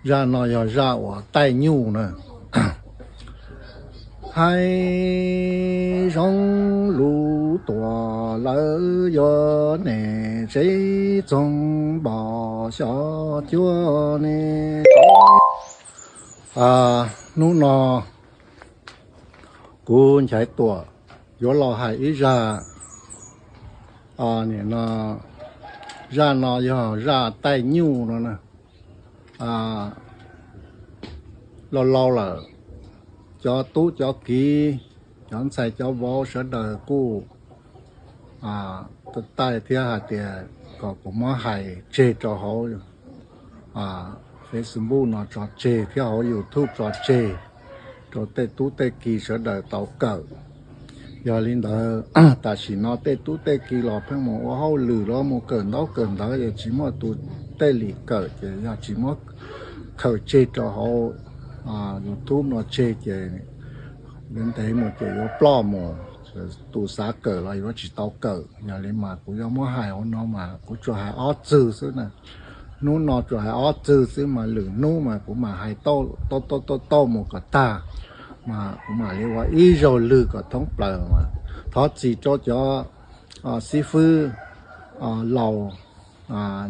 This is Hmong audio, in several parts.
Zaj no yog zaj uas taij nyuj na. Haib zoo lug tuam lawv yuav nem tsev txoog npog xyov cuab ne. Hnub no kuv Nchaiv Tuam yuav los hais ib zaj, nim no zaj no yog zaj taij nyuj no na. Laus laus lawm, cov tub cov kiv, cov ntxhais cov vauv sawv daws kuj taij thiab hais tias kom kuv muab hais tseg rau hauv Facebook no tso tseg thiab hauv YouTube tso tseg rau tej tub tej kiv sawv daws tau kawm. Yog li ntawd, tam sim no tej tub tej kiv los pheej mus ua hauj lwm los mus kawm ntaub kawm ntawv es tsis muaj tus tej li kawm ces yog tsis muab khaws tseg rau hauv YouTube no tseg ces ntev mus ces yuav ploj mus, tus xav kawm los yuav tsis tau kawm. Yog li mas kuv yuav muab hais hauv no mas kuv tsuas hais ob txwg xwb na. Hnub no tsuas hais ob txwg xwb mas lwm hnub mas kuv mam hais tauj tauj tauj mus kom tag, mas kuv mam li ua ib zaug lwg kom thoob plaws mas thov txim rau cov xib fwb laus,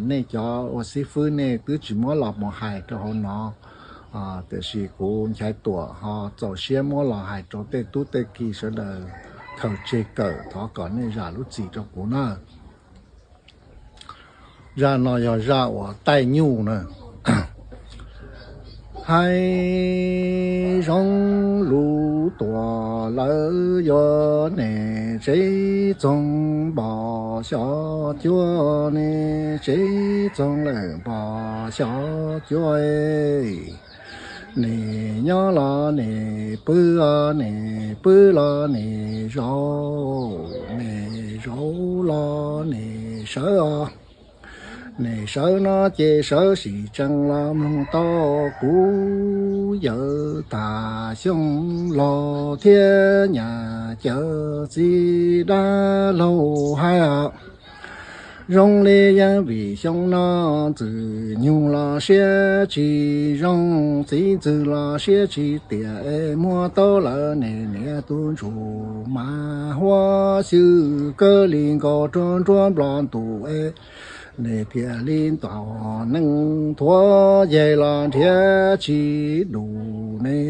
nej cov ua xib fwb nej twb tsis muab los mus hais rau hauv no, tiam sis kuv Nchaiv Tuam ho txaus siab muab los hais rau tej tub tej kiv sawv daws khaws tseg kawm, thov kom nej zam lub txim rau kuv na. Zaj no yog zaj uas taij nyuj na. Haib zoo lug tuam lawv yuav nem tsev txoog npog xyov cuab ne, tsev txoog lawm npog xyov cuab. Nim nyob los nim pw, nim pw los nim zaum, nim zaum los nim sawv os. Nim sawv no ces sawv sim tsees los mloog tau kuv yawm Tham Xyooj laus thiab nyab cawm txiv dab laug hais os. Zoo li yeej vim xyoo no Ntxwg Nyug los siab tsis zoo, txiv ntxwg los siab tsis tiam es muab tau lawm niam niam tus ntsuj mas huab xyw kawg li nkaus rau nruab nplog ntuj es, nws thiaj li ntaus neeg thuav yaig los nrhiav tsis dus ne.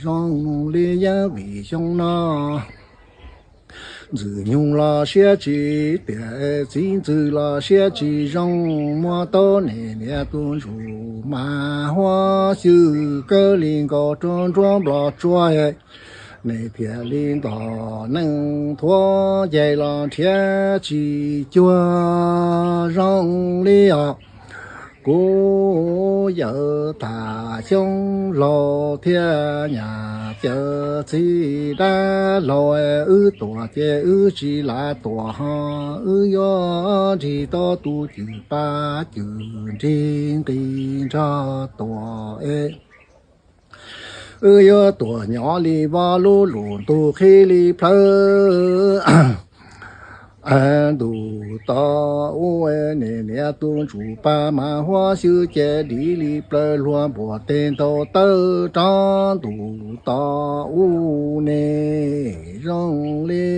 Zoo li yeej vim xyoo no Ntxwg Nyug los siab tsis tiam, txiv ntxwg los siab tsis zoo, muab tau niam niam tus ntsuj mas huab xyw kawg li nkaus rau nruab nplog tsuas, nws thiaj li ntaus neeg thuav yaig los nrhiav tsis cuag. Zoo li os, kuv yawm Tham Xyooj laus thiab nyab cawm txiv dab laug, wb tuam ces wb tsis lam tuam ho, wb yuav nrig tau tus cwm pab cwm nrig nqis nrog tuam es. Wb yuav tuam nyob li voj lub lus ntug qhib li plawv, ntuj to ub, niam niam tus ntsuj pab mas huab xyw ces dim li plawv, luag npuas teg ntaug tawb rov ntuj to ub ne. Zoo li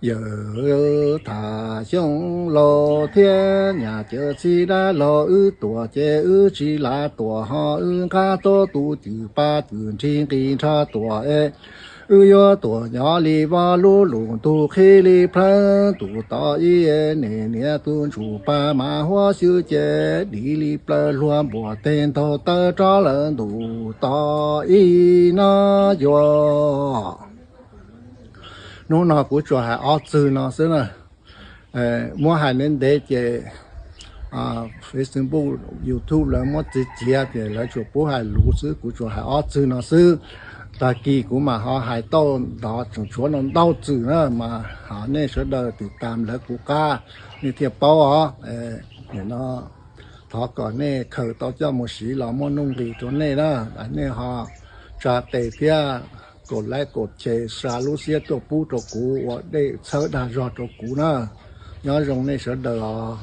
yawm Tham Xyooj laus thiab nyab cawm txiv dab laug, wb tuam ces wb tsis lam tuam ho, wb nqa tau tus cwm pab cwm nrig nqis nrog tuam es. Wb yuav tuam nyob li voj lub lus ntug qhib li plawv, ntuj to ib, niam niam tus ntsuj pab mas huab xyw ces dim li plawv, luag npuas teg ntaug tawb rov lawm ntuj to ib no yuav. Hnub no kuv tsuas hais ob txwg no xwb na. Muab hais ntev ntev ces Facebook, YouTube lawv muab txiav txiav ces lawv tsuas pub hais luv xwb, kuv tsuas hais ob txwg no xwb. Tag kis kuv mam ho hais tau ntau, tseem tshuav no ntau txwm na mas ho nej sawv daws tiv tam lawv kuv qab nej thiaj paub os. Nim no thov kom nej khaws tau coj mus siv los muaj nuj nqis rau nej na, nej ho tsa tes thiab kaum like kaum share, xa lub siab tuaj pub rau kuv ua dej txhawb dag zog rau kuv na. Nyob zoo nej sawv daws os.